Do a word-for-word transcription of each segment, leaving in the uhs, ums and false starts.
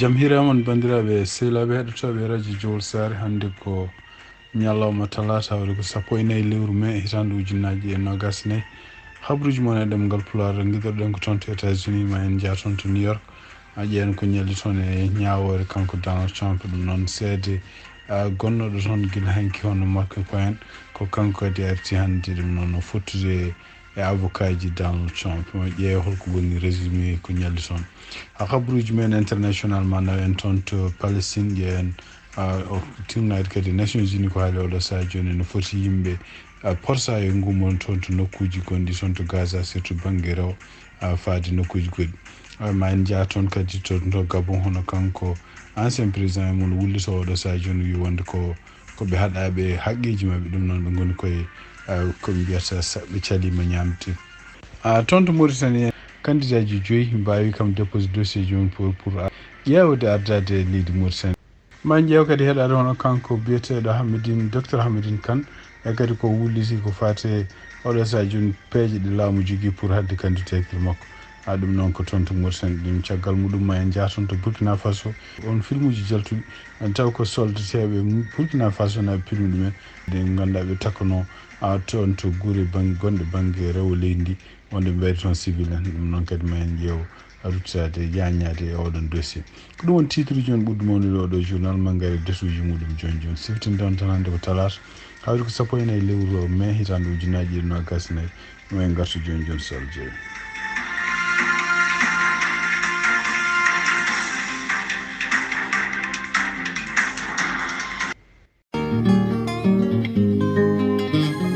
Jam hiiraama on, banndiraaɓe sehilaaɓe heɗotooɓe Radio Jowol Saare. Hannde ko ñalawma talaata, hawri ko sappo e nayi lewru mee, hitaande ujunnaaji e noogaas e nayi. Habruuji mon e ɗemngal Pulaar, ngiɗirɗen ko toon to États-Unis, ma en njah toon to New York. A ƴeewan ko ñalli toon e ñaawoore kanko Donald Trump, ɗum noon seede, a, gonnooɗo toon gila hanki hono Michael Cohen, ko kanko kadi arti hannde ɗum noon o fottude e avocat ji Donald Trump. Maa ƴeew holko woni résumé ko ñalli toon. Ha habruuji men international ma naw en toon to Palestine, ƴeewen, a, o tinnaade kadi Nations Unies ko haali oɗo sahaa jooni no foti yimɓe, a, porsa e ngummon toon to nokkuuji gonɗi toon to Gaza, surtout bannge rewo, a, faade nokkuuji goɗɗi. A, ma en njah toon kadi to, to Gabon, hono kanko ancien président e mum wullito oɗo sahaa jooni wi wonde ko, ko ɓe haɗaaɓe haqqeeji maɓɓe, ɗum noon ɓe ngoni koye, a, ko ɓe mbiyata sa-, ɓe caliima ñaamde. A, toon to Mauritanie, candidat ji joyi mbaawi kam déposé dossier ji mum pour, pour a-, ƴeewde ardaade e leydi Mauritanie. Ma en ƴeew kadi heɗaade hono kanko biyeteeɗo Hamidine, Docteur Hamidine Kane, e kadi ko wulliti ko faati e oɗo sahaa jooni peeje ɗe laamu jogii pour haɗde candidature makko. A, ɗum noon ko toon to Mauritanie. Ɗum caggal muɗum ma en njah toon to Burkina Faso. On filmuuji jaltuɗi, taw ko soldateeɓe Burkina Faso na pilmi ɗumen. Ɗe ngannduɗaa ɓe takkunoo, a, toon to gure bang-, gonɗe bannge rewo leydi ndi, wonde ɓe mbayri toon civil en. Ɗum noon kadi ma en ƴeew ruttaade, yaañaade e oɗon dossier. Ko ɗum woni titre uji men ɓurɗi mawnude oɗo journal, ma en ngar e desuuji muɗum jooni jooni. Siftinde on tan hannde ko talaata, hawri ko sappo e nayi lewru mee hitaande ujunnaaji ɗiɗi noogaas e nayi. Ma en ngartu jooni jooni so Allah jaɓii.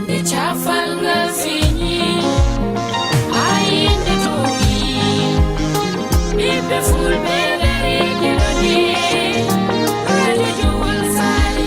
Nde cafal ngal feeñi, haa yimɓe toowi, ɓiɓɓe fulɓe ngari keɗoɗe, Radio Jowol Saare.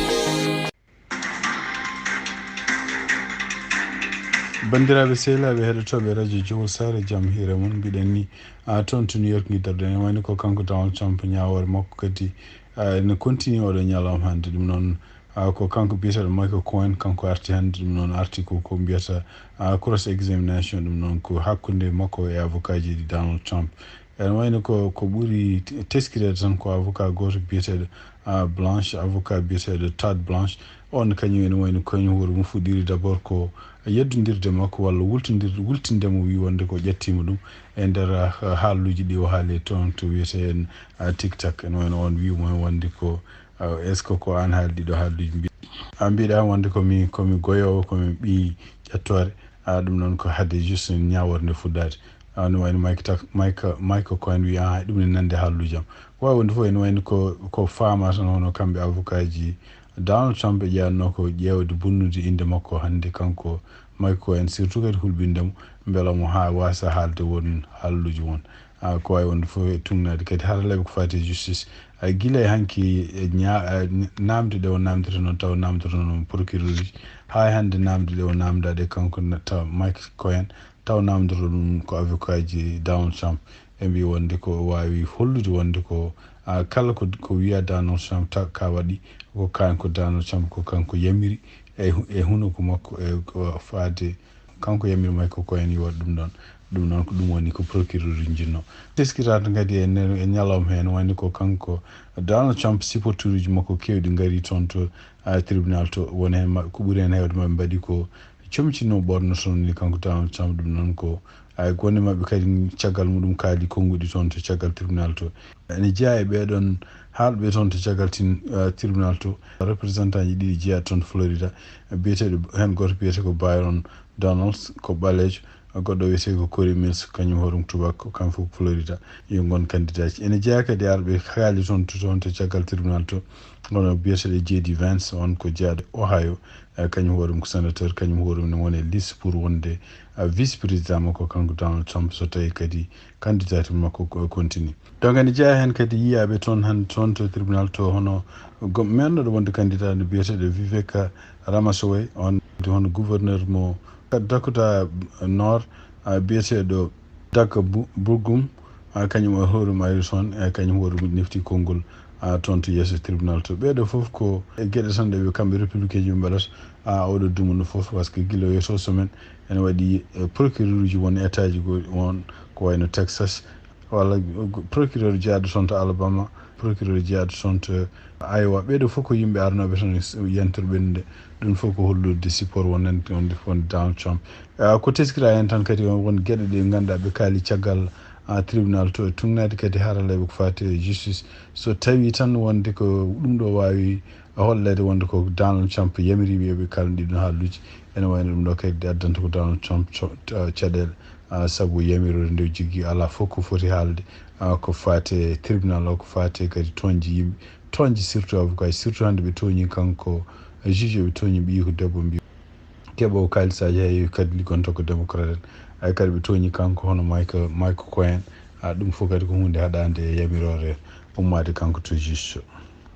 Banndiraaɓe sehilaaɓe heɗotooɓe Radio Jowol Saare, jam hiire mon, mbiɗen ni, a, toon to New York ngiɗirɗen, woni ko kanko Donald Trump ñaawoore makko kadi, a, ene continue oɗo ñalawma hannde. Ɗum noon, a, ko kanko biyeteeɗo Michael Cohen, kanko arti hannde, ɗum noon arti ko, ko mbiyata, a, cross examination, ɗum noon ko hakkunde makko e avocat ji Donald Trump. Ene wayno ko, ko ɓuri te-, teskireede tan ko avocat gooto biyeteeɗo, a, Blanche, avocat biyeteeɗo Todd Blanche. On kañum ene wayno kañum hoore mum fuɗɗiri d'abord ko yeddondirde makko walla wultondir-, wultinde mo wi wonde ko ƴettiima ɗum e nder, a, haalluuji ɗi o haali toon to wiyetee en, a, TikTok. Ene wayno on wi mo wonde ko, a, est-ce que ko aan haali ɗiɗo haalluuji mbi-, a, mbiɗa wonde ko mi, ko mi goyoowo, ko mi ɓii ƴettoore. A, ɗum noon ko haade juste ñaawoore nde fuɗɗaade. A, no wayno Mike Tak-, Mike, Mike Cohen wi, a, ɗum ne nande haalluuji am. Ko waawi wonde fof ene wayno ko, ko faama tan hono kamɓe avocat ji Donald Trump ɓe jeyanno ko ƴeewde bonnude innde makko hannde kanko Mike Cohen, surtout kadi hulɓinde mo mbela mo haa waasa haalde won haalluuji won. A, ko waawi wonde fof e tuugnaade kadi haralleeɓe ko faati e justice. A, gila e hanki e ña-, a, n-, naamnde ɗe o naamndirta noon taw naamndirta noon procureur uji. Haa e hannde naamnde ɗe o naamndaa ɗe kanko na-, taw Mike Cohen, taw naamndirta ɗum ko avocat ji Donald Trump. Ɓe mbi wonde ko o waawi hollude wonde ko, a, kala ko, ko wiya Donald Trump ta-, ka waɗi, ko kanko Donald Trump, ko kanko yamiri e hu-, e hunuko makko, e ko faade kanko yamiri Mike Cohen yo waɗ ɗum ɗoon. Ɗum noon ko ɗum woni ko procureur uji jinno. Teskitaade kadi e nder, e ñalawma heen woni ko kanko Donald Trump, supporteruuji makko keewɗi ngari toon to, a, tribunal to. Won heen ma-, ko ɓuri heen heewde maɓɓe mbaɗi ko comci no ɓoornotoon ni kanko Donald Trump. Ɗum noon ko, a, wonde maɓɓe kadi caggal muɗum kaali konnguɗi toon to caggal tribunal to. Ene jeyaa e ɓee ɗoon haalɓe toon to caggal tin-, a, tribunal to. Représentant ji ɗiɗi jeyaa toon to Florida, biyeteeɗo heen gooto biyetee ko Byron Donalds, ko ɓaleejo, goɗɗo wiyetee ko Cory Mills, kañum hoore mum tubak, ko kamɓe fof ko Florida, yo ngon candidat ji. Ene jeyaa kadi arɓe kaali toon to, toon to caggal tribunal to, hono biyeteeɗo J D Vance, on ko jeyaaɗo Ohio, e kañum hoore mum ko sénateur, kañum hoore mum ne woni e liste pour wonde, a, vice président makko kanko Donald Trump, so tawii kadi candidature makko ko continue. Donc ene jeyaa heen kadi yiyaaɓe toon hannde toon to tribunal to, hono go-, meeɗɗo wonde candidat no biyeteeɗo Vivek Ramaswamy, on hono gouverneur mo Dakota Nord, a, biyeteeɗo Doug Bu-, Burgum, a, kañum e hoore mum ari toon, e kañum hoore mum nefti konngol, a, toon to yeeso tribunal to. Ɓee ɗoo fof ko e geɗe tan ɗe ɓe kamɓe républicain ji ɓe mbaɗata, a, oɗo dumunna fof, par ce que gila o yeeso semaine ene waɗi, e, procureur uji won état ji goo, won ko wayno Texas, walla procureur jeyaaɗo toon to Alabama, procureur jeyaaɗo toon to Iowa. Ɓeeɗo fof ko yimɓe arnooɓe toon e s-, yentorɓe nde. Ɗum fof ko hollude support wonande, wonde, wonde Donald Trump. Ah, ko teskira heen tan kadi, on won geɗe ɗe ngannduɗaa ɓe kaali caggal, ah, tribunal to e tugnaade kadi haralleeɓe ko faati e justice. So tawii tan wonde ko ɗum ɗo waawi holleede wonde ko Donald Trump yamiriiɓe yo ɓe kaalnu ɗiɗon haalluuji. Ene wayno ɗum ɗo kadi addanta ko Donald Trump co-, ah, caɗeele. Ah, sabu yamiroore nde o jogii alaa fof ko foti haalde, ah, ko faati e tribunal o, ko faati e kadi tooñde yimɓe, tooñde surtout avocat, surtout hannde ɓe tooñi kanko, eh, juge o, ɓe tooñi ɓiyi ko debbo mbi keɓoowo kaalisaaji, hay kadi liggonto ko démocrate en. Hay kadi ɓe tooñi kanko hono Michael, Michael Cohen. Ah, ɗum fof kadi ko huunde haɗaande e yamiroore ummaade kanko to juge o.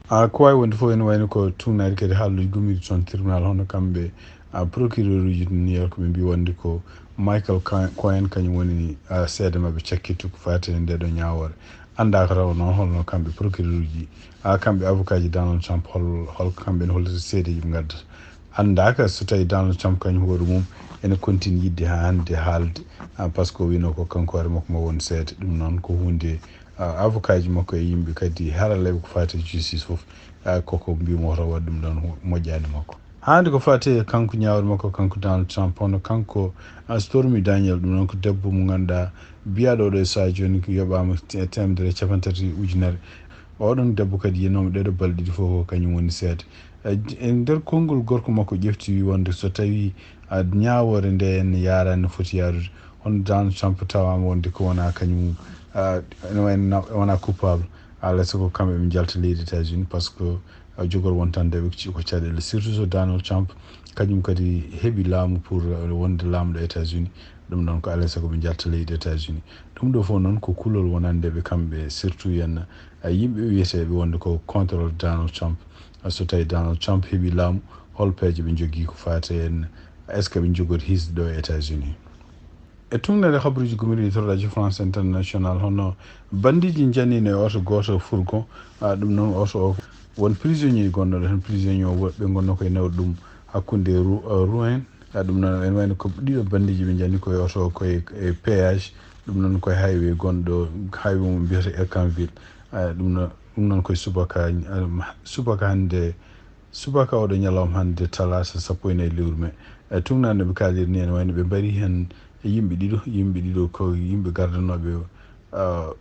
Ah, ko waawi wonde fof ene wayno ko tugnaade kadi haalluuji gummiiɗi toon tribunal hono kamɓe, ah, procureur uji New York ɓe mbi wonde ko Michael Cohen, Cohen kañum woni, ah, seede maɓɓe cakkitto ko faati e nde ɗo ñaawoore. Anndaaka taw noon holno kamɓe procureur uji, ah, kamɓe avocat ji Donald Trump hol, hol kamɓe ne hollata seedeji ɓe ngaddata. Anndaaka so tawi Donald Trump kañum hoore mum ene continue yiɗde haa hannde haalde, ah, par ce que o wino ko kanko hoore makko mo won seede. Ɗum noon ko huunde, ah, avocat ji makko e yimɓe kadi haralleeɓe ko faati e justice fof, ah, koko mbi mo hoto waɗ ɗum ɗon hu-, moƴƴaani makko. Hannde ko faati e kanko ñaawre makko, kanko Donald Trump, hono kanko, ah, Stormy Daniel, ɗum noon ko debbo mo ngannduɗaa biyaaɗo oɗo e sahaa jooni ko yoɓaama te-, teemedere e capanɗe tati ujunere. Oɗon debbo kadi yinooma ɗeɗo balɗe ɗiɗi fof ko kañum woni seede. E, e nder konngol gorko makko ƴefti wi wonde so tawi, ah, ñaawoore nde en yaaraani no foti yaarude, hono Donald Trump tawaama wonde ko wona kañum, ah, ene wayno na-, wona coupable. Alaa sago kamɓe ɓe njalta leydi États-Unis par ce que, ah, jogor wontande ɓe ko caɗeele. Surtout so Donald Trump kañum kadi heɓi laamu pour, ah, wonde laamɗo États-Unis. Ɗum ɗon ko alaa sago ɓe njalta leydi États-Unis. Ɗum ɗo fof noon ko kulol wonande ɓe kamɓe, surtout yen, ah, yimɓe wiyeteeɓe wonde ko contre Donald Trump. Ah, so tawi Donald Trump heɓi laamu, hol peeje ɓe njogii ko faati heen? Est-ce que ɓe njogori hisde ɗo e États-Unis? E tuŋnere habaruuji gummiiɗi to Radio France International, hono bandiiji njannino e oto gooto fourgon, ah, ɗum noon oto o won prisonnier gonɗo ɗo heen, prisonnier o woɓɓe ngonno koye nawde ɗum hakkunde Rou-, ah, Rouen. Ah, ɗum noon ene wayno ko ɗiɗo bandiiji ɓe njanni koye oto koye e péage, ɗum noon koye highway gonɗo, highway mo mbiyata Ercanville. Ah, ɗum noon, ɗum noon koye subaka, ah, subaka hannde, subaka oɗo ñalawma hannde talaata sappo e nayi lewru mai. E tuŋnande ɓe kaaliri ni ene wayno ɓe mbari heen yimɓe ɗiɗo, yimɓe ɗiɗo ko yimɓe gardanooɓe, ah,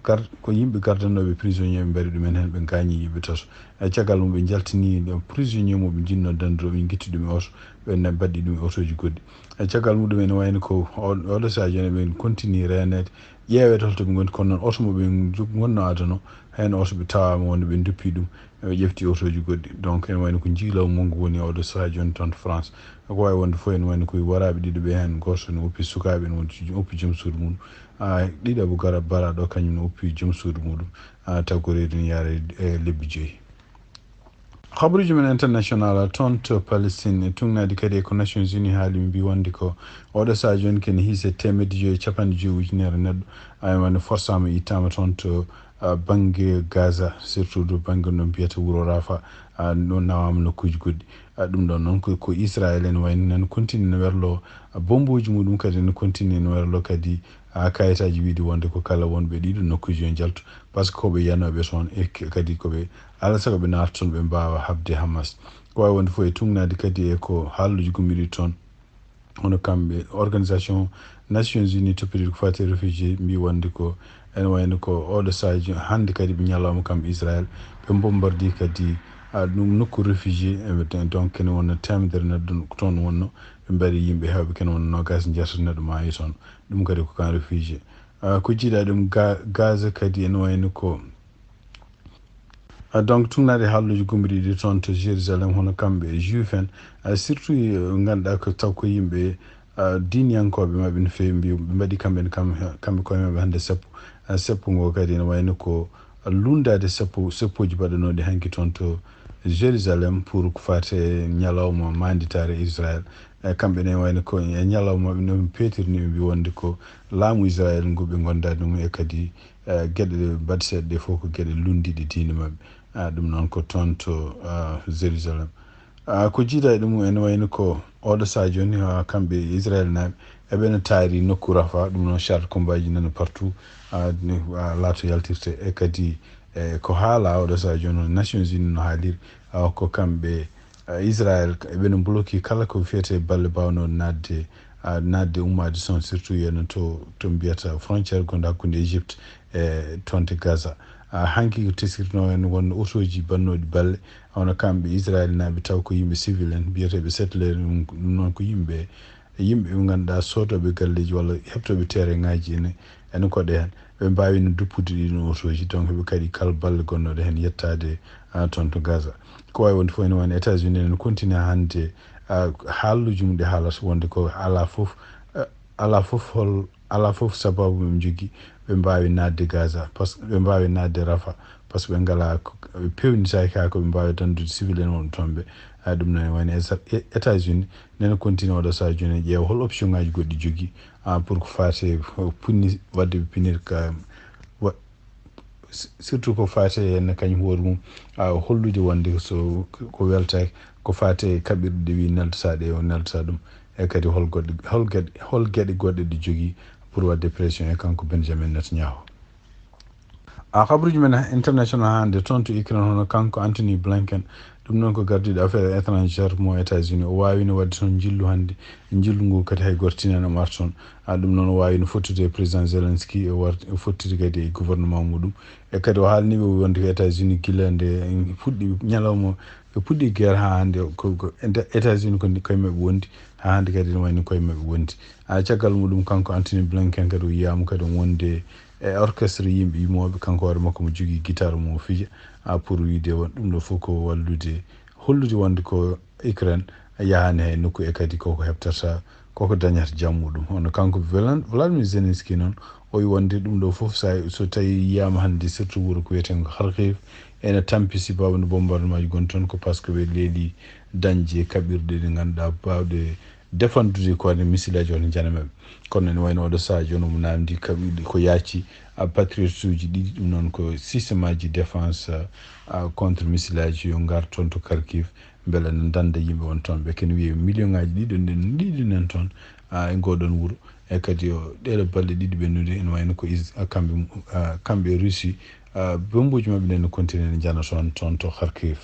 gar-, ko yimɓe gardanooɓe prisonnier ɓe mbari ɗumen heen, ɓe ngaañi yimɓe tato. E caggal mum ɓe njaltini ɗo prisonnier mo ɓe njinnoo dandude, ɓe ngitti ɗum e oto, ɓe ne-, mbaɗɗi ɗum e otooji goɗɗi. E caggal muɗum ene wayno ko o-, oɗo sahaa jooni ɓe continue reeneede, ƴeewee to holto ɓe ngoni, kono noon oto mo ɓe ngonno adano, heen oto ɓe tawaama wonde ɓe nduppi ɗum, ɓe ƴefti otooji goɗɗi. Donc ene wayno ko njiylawu manngu woni oɗo sahaa jooni toon to France. Ko waawi wonde fof ene wayno ko waraaɓe ɗiɗo ɓe heen, gooto ne woppi sukaaɓe, ene woni woppi joom suudu mum. Ah, ɗiɗaɓo gara-, baraaɗo kañum ne woppi joom suudu muɗum. Ah, taw ko reedu ne yaara e lebbi joyi. Habaruuji men international, toon to Palestine, e tuŋnaade kadi e ko Nations Unies haali, ɓe mbi wonde ko oɗo sahaa jooni kene hiise teemedde joyi e capanɗe joyi ujunere neɗɗo, ay, wano forsaama ittaama toon to, ah, bannge Gaza, surtout ɗo bannge no mbiyata wuro Rafa, ah, ɗo nawaama nokkuuji goɗɗi. Ah, ɗum ɗon noon ko, ko Israel ene wayno nana continue no werlo, ah, bombuuji muɗum kadi no continue no werlo kadi, ah, kayitaaji wiide wonde ko kala wonɓe ɗiɗo nokkuuji yo njaltu, par ce que ko ɓe yanooɓe toon e k-, kadi ko ɓe alaa sago ɓe naata toon ɓe mbaawa haɓde Hamas. Ko waawi wonde fof e tuŋnaade kadi e ko haalluuji gummiiɗi toon. Hono kamɓe, Organisation Nations Unies toppitiiɗo ko faati e réfugié, mbi wonde ko ene wayno ko oɗo sahaa jooni hannde kadi ɓe ñalawma kamɓe Israel, ɓe bombardi kadi, ah, ɗum nokku réfugié, e, donc kene wonno teemedere neɗɗo ko toon wonno, ɓe mbari yimɓe heewɓe, kene wonno noogaas njeetati neɗɗo maayi toon. Ɗum kadi ko camp réfugié. Ah, ko jiidaa ɗum Ga-, Gaza kadi ene wayno ko, ah, donc tuŋnaade haalluuji gummiiɗi ɗi toon to Jérusalem, hono kamɓe e juif en, ah, surtout, eh, ngannduɗaa ko taw ko yimɓe, ah, diiniyankooɓe maɓɓe no feewi, mbi ɓe mbaɗi kamɓe ne kam, kamɓe koye maɓɓe hannde seppo. Ah, seppo ngo kadi ene wayno ko lunndaade seppo, seppooji mbaɗanooɗi hanki toon to Jérusalem pour ko faati e ñalawma maanditaare Israel. E kamɓe ne wayno ko e ñalawma maɓɓe no ɓe peetirni, ɓe mbi wonde ko laamu Israel ngu ɓe ngonda ɗum e kadi, eh, geɗe ɗe mbaɗi seeɗa ɗe fof ko geɗe lunndiiɗe diine maɓɓe. Ah, ɗum noon ko toon to, ah, Jérusalem. Ah, ko jiidaa e ɗum ene wayno ko oɗo sahaa jooni, ah, kamɓe Israel naaɓe eɓe no taari nokku Rafa, ɗum noon char de combat ji nana partout, ah, ni, ah, laato yaltirte e kadi E ko haala oɗo saha jooni, Nations Unies no haaliri, awa ko kamɓe, ah, Israël, eɓe no bloki kala ko fiyetee balle baawnooɗe naatde, ah, naatde ummaade toon, surtout wiyano to, to mbiyata frontière gonɗo hakkunde Égypte e tonte Gaza. Ah, hanki ko tesirnoo en won otooji bannooɗi balle, hono kamɓe Israël naaɓe taw ko yimɓe civil en, biyeteeɓe settlers, ɗum, ɗum noon ko yimɓe, yimɓe ɓe ngannduɗaa soodooɓe galleeji walla heɓtooɓe terrain ŋaaji ene, ene koɗe heen. Ɓe mbaawino duppude ɗiin otooji, donc ɓe kaɗi kala balle gonnooɗe heen yettaade, ah, toon to Gaza. Ko waawi wonde fof ene wayno États-Unis ene continue hannde, ah, haalluuji mum ɗi haalata wonde ko alaa fof, ah, alaa fof hol, alaa fof sababu ɓe njogii ɓe mbaawi naatde Gaza, parce que ɓe mbaawi naatde Rafah, parce que ɓe ngalaa ko, ɓe peewnitaaki haa ko ɓe mbaawi danndude civil en wonɓe toon ɓe. Ah, ɗum noon ene wayno Esa-, E-, États-Unis nene continue oɗo saha jooni ene ƴeewa hol option ŋaaji goɗɗi jogii, ah, pour ko faati e puni, waɗde ɓe punir ka, wa-, si-, surtout ko faati e heen kañum hoore mum, ah, hollude wonde so ko weltaaki, ko faati e kaɓirɗe ɗe wii neltata ɗe, o neltata ɗum, e kadi hol goɗɗe, hol geɗe, hol geɗe goɗɗe ɗe jogii pour waɗde pression e kanko Benjamin Netanyahu. A, habaruuji men international hannde toon to Ukraine, hono kanko Anthony Blinken, ɗum noon ko gardiiɗo affaire étrangère mo États-Unis, o waawino waɗde toon njillu hannde, njillu ngu kadi hay gooto tinaani omo arta toon. A, ɗum noon o waawino fottude e président Zelensky, o war-, o fottiti kadi e gouvernement muɗum. E kadi o haalni ɓe wonde ko États-Unis gila nde fuɗɗi ñalawma, ɓe puɗɗi guerre haa hannde, ko, ko Éta-, États-Unis ko koye maɓɓe wondi, haa hannde kadi ene wayno koye maɓɓe wondi. A, caggal muɗum kanko Anthony Blinken kadi o yiyaama kadi omo wonde e orchestre yimɓe yimooɓe, kanko hoore makko mo jogii guitare mo o fija, a, pour wiide won ɗum ɗo fof ko wallude, hollude wonde ko Ukraine yahaani hay nokku e kadi koko heɓtata, koko dañata jam muɗum. Hono kanko Velen-, Vladimir Zelensky noon, o wi wonde ɗum ɗo fof sa, so tawi yiyaama hannde surtout wuro ko wiyetee ko Kharkiv, ene tampisi baawɗe bombardement ji gon toon ko parce que ɓe leeli dañde kaɓirɗe ɗe ngannduɗaa baawɗe défendude ko wayno missile aji walla njana maɓɓe. Kono ene wayno oɗo saha jooni omo namdi kaɓirɗe ko yaaci, a, patriote uji ɗiɗi, ɗum noon ko système aji défense, a, contre missile aji yo ngar toon to Kharkiv, mbele no danda yimɓe won toon. Ɓe kene wiye million ngaji ɗiɗo nden, ɗiɗi nen toon, a, e ngoɗon wuro. E kadi o, ɗeɗo balɗe ɗiɗi ɓennude ene wayno ko Is-, a, kamɓe, a, kamɓe e Russie, a, bombuji maɓɓe nden no continue ne njana toon, toon to Kharkiv.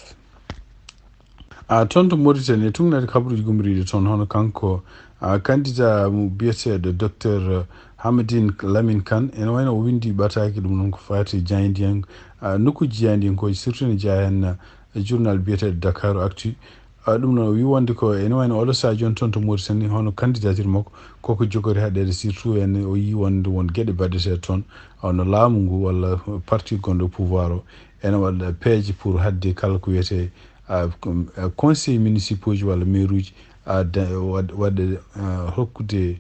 A, toon to Mauritanie, e tuŋnaade kabaruuji gumriiɗi toon, hono kanko, a, candidat mo biyeteeɗo Docteur Hamadine Lamine Kane, ene wayno o winndi ɓataake ɗum noon ko faati jaayndiyan-, a, nokkuuji jaayndiyankooji, surtout ene jeyaa heen, a, journal biyeteeɗo Dakar Actu. A, ɗum noon o wi wonde ko ene wayno oɗo saha jooni toon to Mauritanie, hono candidature makko, koko jogori haɗeede, surtout ene o yi wonde won geɗe baɗeteeɗe toon, hono laamu ngu walla parti gonɗo pouvoir o, ene waɗa peeje pour haɗde kala ko wiyetee, a, com-, a, conseil municipaux ji walla maire uji, a, da-, waɗ-, waɗde, a, hokkude,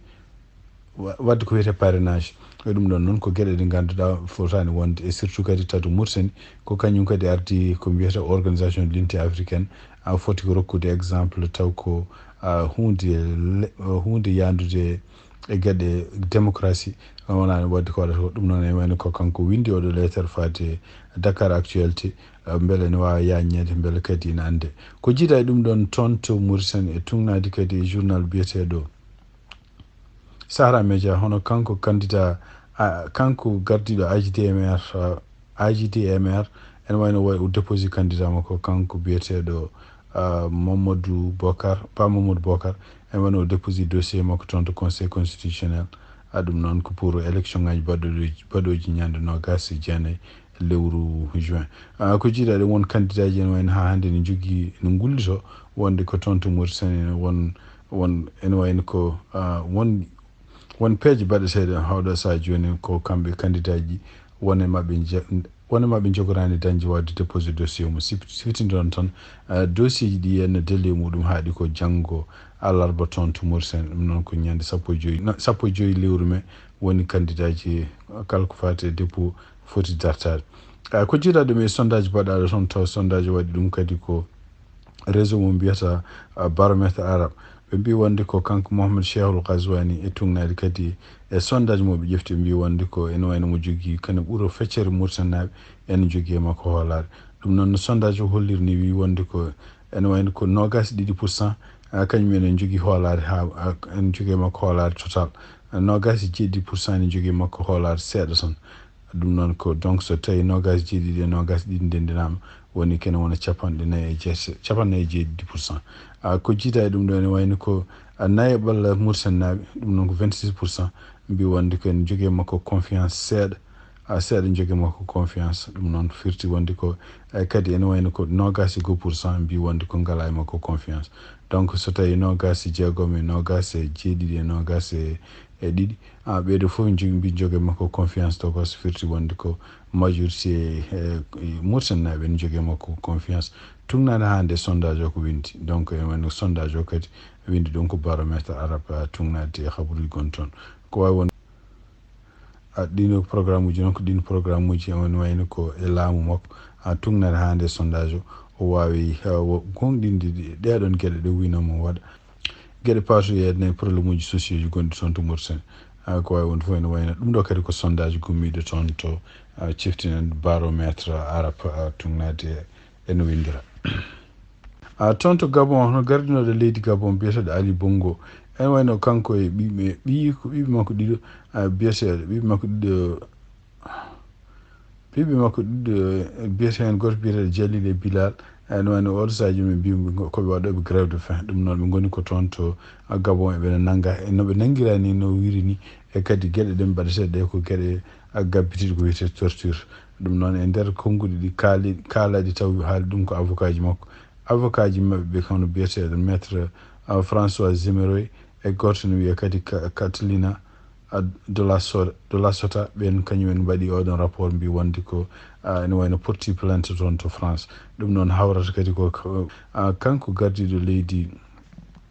wa-, waɗde ko wiyetee parrainage. E ɗum ɗon noon ko geɗe ɗe ngannduɗaa fotaani wonde, e surtout kadi tato Mauritanie, ko kañum kadi ardi ko mbiyetee organisation de l'unité africaine, a, foti ko rokkude exemple taw ko, a, huunde le-, huunde yaandude e geɗe démocratie, wonani waɗde ko waɗata ko. Ɗum noon ene wayno ko kanko winndi oɗo lettre faade Dakar Actualité, eh, mbele ene waawa yaññeede, mbele kadi ene annde. Ko jiida e ɗum ɗon toon to Mauritanie e tuŋnaade kadi e journal biyeteeɗo Sahara Média, hono kanko candidat, a, kanko gardiiɗo A J D M R, a, A J D M R, ene wayno way o déposé candidat makko, kanko biyeteeɗo, ah, Mamadou Bokar, Pa Mamadou Bokar, ene wayno o déposé dossier makko toon to Conseil constitutionnel. Ah, ɗum noon ko pour élection ngaji baɗɗooji, baɗɗooji ñande noogaas e jeenayi lewru juin. Ah, ko jiiɗa ɗum won candidat ji ene wayno haa hannde ne njogii, ne ngullito wonde ko toon to Mauritanie ene won, won, ene wayno ko, ah, won Won peeje baɗeteeɗe hawɗa saha jooni ko kamɓe candidat ji, won e maɓɓe nja-, won e maɓɓe njogoraani dañde waawde déposé dossier mum. Sif-, siftindiron tan, eh, dossier ji ɗi henna délai muɗum haaɗi ko janngo alarba toon to Mauritanie. Ɗum noon ko ñande sappo e joy, na-, sappo e joy lewru mai woni candidat ji kala ko faati e dépôt foti dartaade. Eh, ko jiiɗa ɗum e sondage baɗaaɗo toon, taw sondage waɗi ɗum kadi ko réseau mo mbiyata, ah, Baromètre Arabe. Ɓe mbii wonde ko kanko Mohamed Cheikhul Ghazouani e tuŋnaade kadi e sondage mo ɓe ƴefti, ɓe mbii wonde ko ene wayno mo jogii kene ɓuro feccere Mauritanie naaɓe ene jogii e makko hoolaare. Ɗum noon no sondage o holliri ni wii wonde ko ene wayno ko noogaas e ɗiɗi pour cent, ah, kañum ene jogii hoolaare haa, ah, ene jogii e makko hoolaare total. Noogaas e jeeɗiɗi pour cent ene jogii e makko hoolaare seeɗa tan. Ɗum noon ko, donc, so tawi noogaas jeeɗiɗi e noogaas ɗiɗi ndenndaama, woni kene wona capanɗe nayi e jeetati, capanɗe nayi e jeeɗiɗi pour cent. A, ko jiidaa e ɗum ɗo ene wayno ko, a, nayaɓal Mauritanie naaɓe, ɗum noon ko vingt-six pour cent, mbi wonde ko en jogii makko confiance seeɗa, a, seeɗa jogii makko confiance. Ɗum noon firti wonde ko, e, kadi ene wayno ko noogaas e goo pour cent mbi wonde ko ngalaa e makko confiance. Donc, so tawi noogaas e jeegom e noogaas e jeeɗiɗi e noogaas e, e ɗiɗi, a, ɓeeɗo fof njo-, mbi jogii makko confiance, to ko so firti wonde ko majorité, e, e Mauritanie naaɓe ene jogii makko confiance. Tugnaade haa nde sondage o ko winndi. Donc, e wayno sondage o kadi winndi ɗum ko baromètre arabe, a, tugnaade e habaruuji gonɗi toon. Ko waawi won, a, ɗiin programme uji noon ko ɗiin programme uji, e wayno ko e laamu makko, a, tugnaade haa nde sondage o, o waawi, a, wo-, goongɗinde ɗi-, ɗee ɗoon geɗe ɗe wiyno mo waɗa. Geɗe paatuɗe e ɗen problème uji sociaux ji gonɗi toon to Mauritanie. A, ko waawi wonde fof ene wayno ɗum ɗo kadi ko sondage gummiiɗo toon to, a, ciftinen baromètre arabe, a, tugnaade e no winndira. A, toon to Gabon, hono gardinooɗo leydi Gabon biyeteeɗo Ali Bongo, ene wayno kanko e ɓiɓɓe, ɓiyi, ko ɓiɓɓe makko ɗiɗo, a, biyeteeɗo, ɓiɓɓe makko ɗiɗo, ɓiɓɓe makko ɗiɗo, e, biyetee heen gooto biyeteeɗo Jalil e Bilal, e, ene wayno oɗo sahaa jooni ɓe mbi ko ɓe waɗooɓe grève de faim. Ɗum noon ɓe ngoni ko toon to, a, Gabon, eɓe nannga, e no ɓe nanngira ni, no wiri ni, e kadi geɗe ɗe mbaɗetee ɗe ko geɗe, a, gabbitiiɗe ko wiyetee torture. Ɗum noon e nder konnguɗi ɗi kaali, kaalaaɗi taw haali ɗum ko avocat ji makko. Avocat ji maɓɓe ɓe kono biyeteeɗo maître, a, François Zemeroy e gooto no wiyee kadi Ka-, Catalina, a, de la So-, de la Sota, ɓeen kañum en mbaɗi oɗon rapport mbi wonde ko, a, ene wayno porti plainte toon to France. Ɗum noon hawrata kadi ko, ko, a, kanko gardiiɗo leydi.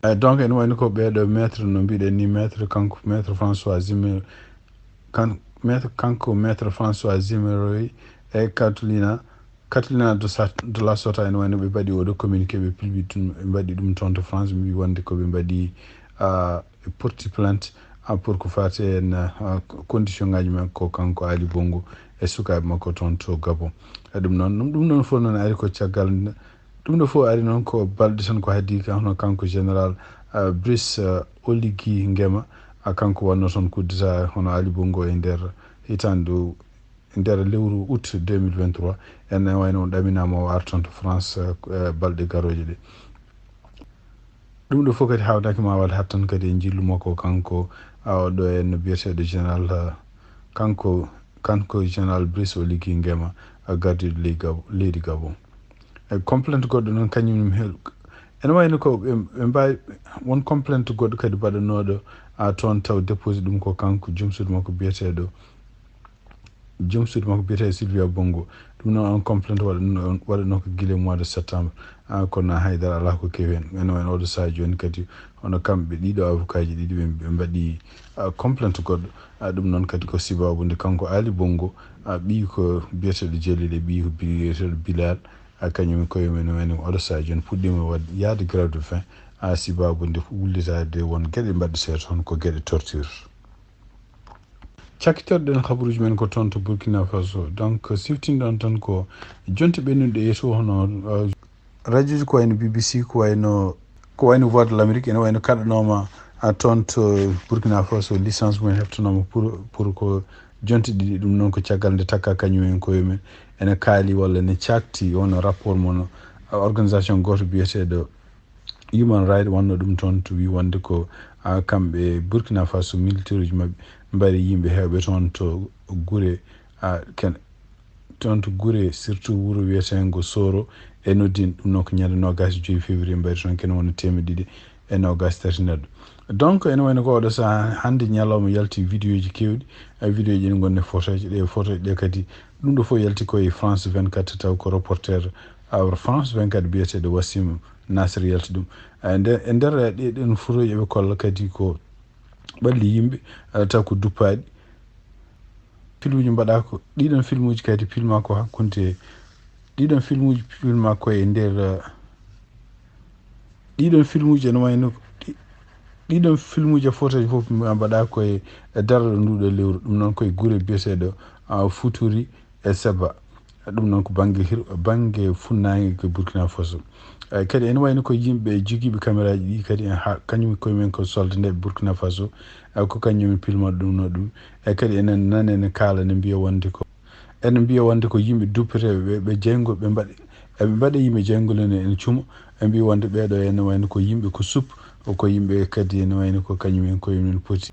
A, donc ene wayno ko ɓeeɗo maître no mbiɗen ni maître kanko maître François Zemeroy, kan-, maître, kanko maître François Zemeroy e Catalina, Catalina de Sa-, de la Sota ene wayno ɓe mbaɗi oɗo communiqué, ɓe pilbi ɗum, ɓe mbaɗi ɗum toon to France, mbi wonde ko ɓe mbaɗi, a, ɓe porti plainte, a, pour ko faati en, a, condition ngaji men ko kanko Ali Bongo e sukaaɓe makko toon to Gabon. E ɗum noon, ɗum, ɗum noon fof noon ari ko caggal nde, ɗum ɗo fof ari noon ko balɗe tan ko heedi ka, hono kanko général, a, Brice, a, Oligui Nguema, a, kanko waɗno toon coup d'état hono Ali Bongo e nder hitaande ɗo, nder lewru août deux mille vingt-trois, ene wayno o ɗaminaama o arta toon to France, eh, balɗe garooje ɗe. Ɗum ɗo fof kadi hawnaaki ma waɗ hattan kadi e njillu makko kanko, a, o ɗo en biyeteeɗo général, a, kanko, kanko général Brice Oligui Nguema, a, gardiiɗo ley Gab-, leydi Gabon. E complainte goɗɗo noon kañum hel-, ene wayno ko ɓe, ɓe mbaawi, won complainte goɗɗo kadi baɗanooɗo, a, toon taw déposé ɗum ko kanko joom suudu makko biyeteeɗo joom suudu makko biyetee Sylvia Bongo. Ɗum noon on complainte waɗano, waɗano ko gila mois de septembre. A, kono haydara alaa ko kewi heen. Ene wayno oɗo sahaa jooni kadi hono kamɓe ɗiɗo avocat ji ɗiɗi ɓe, ɓe mbaɗi, a, complainte goɗɗo. A, ɗum noon kadi ko sababu nde kanko Ali Bongo, a, ɓiyi ko biyeteeɗo Jalil e ɓiyi ko biyeteeɗo Bilal. A, kañum e koye mum ene wayno oɗo sahaa jooni puɗɗiima waɗ-, yahde grève de faim. A, sababu nde wullitaade won geɗe mbaɗetee toon ko geɗe torture. Cakkitorɗen habaruuji men ko toon to Burkina Faso. Donc, siftinɗon tan ko jonte ɓennuɗe yeeso hono, uh, radiooji ko wayno B B C, ko wayno, ko wayno Voix de l'Amérique, ene wayno kaɗanooma, uh, toon to Burkina Faso, licence mum en heɓtanooma pour, pour ko jonte ɗiɗi. Ɗum noon ko caggal nde takka kañum en koye mum ene kaali walla ne cakti won rapport mo, uh, organisation gooto biyeteeɗo Human Rights wanno ɗum toon to wi wonde ko, a, kamɓe Burkina Faso militaire uji maɓɓe mbari yimɓe heewɓe toon to gure, a, ken-, toon to gure surtout wuro wiyeteengo Soro e Noddin, ɗum noon ko ñande noogaas e joy février mbari toon kene wona teemedde ɗiɗi e noogaas e tati neɗɗo. Donc ene wayno ko oɗo sahaa hannde ñalawma yalti vidéo ji keewɗi, a, vidéo ji ɗi ngonne photo ji, ɗe photo ji ɗe kadi ɗum ɗo fof yalti koye France vingt-quatre taw ko reporter, a, France vingt-quatre biyeteeɗo Wassim Nasr yalti ɗum. E nder, e nder ɗe ɗen photo eɓe kolla kadi ko ɓalli yimɓe, a, taw ko duppaaɗi. Filmuji mbaɗa ko, ɗiɗon filmuji kadi filma ko hakkunde, ɗiɗon filmuji filma ko e nder, a, ɗiɗon filmuji ene wayno, ɗi-, ɗiɗon filmuji e photo ji fof mbaɗa ko e, e darɗo nduɗo lewru. Ɗum noon koye gure biyeteeɗo, a, Futuri e Seba. Ɗum noon ko bannge hir-, bannge funnaange ko Burkina Faso. E kadi ene wayno ko yimɓe jogiiɓe caméra ji ɗi kadi en ha-, kañum koye mum ko solde nde Burkina Faso. E ko kañum en pilma ɗum no ɗum. E kadi enen nane ene kaala ne mbiya wonde ko Ene mbiya wonde ko yimɓe duppeteeɓe ɓe, ɓe jeyngol, ɓe mbaɗi, eɓe mbaɗa yimɓe jeyngol ene, ene cumo. Ɓe mbiya wonde ɓeeɗo ene wayno ko yimɓe ko sup, ko yimɓe kadi ene wayno ko kañumen koye mum poti.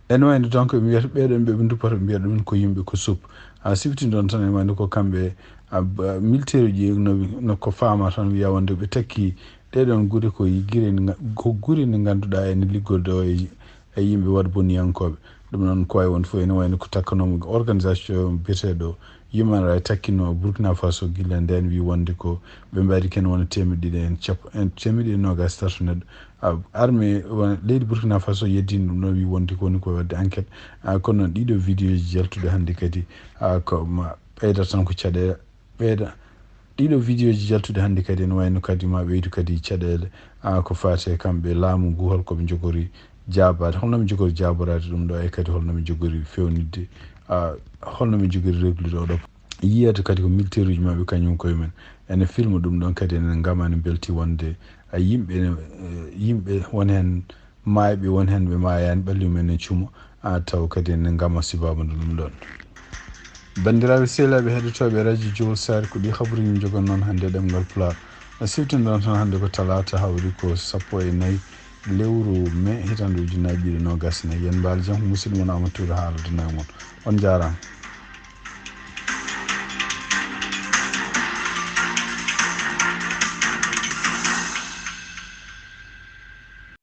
Ene wayno donc ɓe mbiyata ɓeeɗo ɓe ɓe duppata ɓe mbiyata ɗumen ko yimɓe ko sup. A sifti ɗon tan ene wayno ko kamɓe, a, ba, militaire uji no, no ko faama tan wiya wonde ɓe takki ɗeɗon gure ko gure, ko gure nde ngannduɗaa ene liggorde o e, e yimɓe waɗ boniyankooɓe. Ɗum noon ko wawi won fof ene wayno ko takkanoomo organisation biyeteeɗo Human Rights takkino Burkina Faso gila nden wi wonde ko ɓe mbaɗi ken wona teemeɗe ɗiɗi en cappo en teemeɗe ɗiɗi nogas tato neɗɗo. A, armée wona leydi Burkina Faso yeddino ɗum ɗon wi wonde ko woni ko wadde enquête. A, kono noon ɗiɗo vidéo ji jaltuɗo hannde kadi, a, ko ma ɓeyda tan ko caɗeele ɓeyda. Ɗiɗo vidéo ji jaltuɗi hannde kadi ene wayno kadi ma ɓeydu kadi caɗeele, a, ko faati e kamɓe laamu ngu, holko ɓe njogori jaabaade, holno ɓe njogori jaaboraade ɗum ɗo, e kadi holno ɓe njogori fewnitde, a, holno ɓe njogori reglude oɗo. Yiyeede kadi ko militaire uji maɓɓe kañum koye men ene filma ɗum ɗon kadi ene ngama ene mbelti wonde, a, yimɓe ene, e, yimɓe won heen maayɓe, won heen ɓe maayaani, ɓalli mumen ne cumo, a, taw kadi ene ngama sibaaba nde ɗum ɗon. Banndiraaɓe sehilaaɓe heɗotooɓe Radio Jowol Saare, ko ɗi habaruuji min njogon noon hannde e ɗemngal Pulaar. No siftinɗon tan hannde ko talaata hawri ko sappo e nayi lewru mai hitande ujunnaji ɗiɗi nogas e nayi. Yen mbaal jam, musidɗo mon Amadou Touré haalata nayi mon. On njaaraama.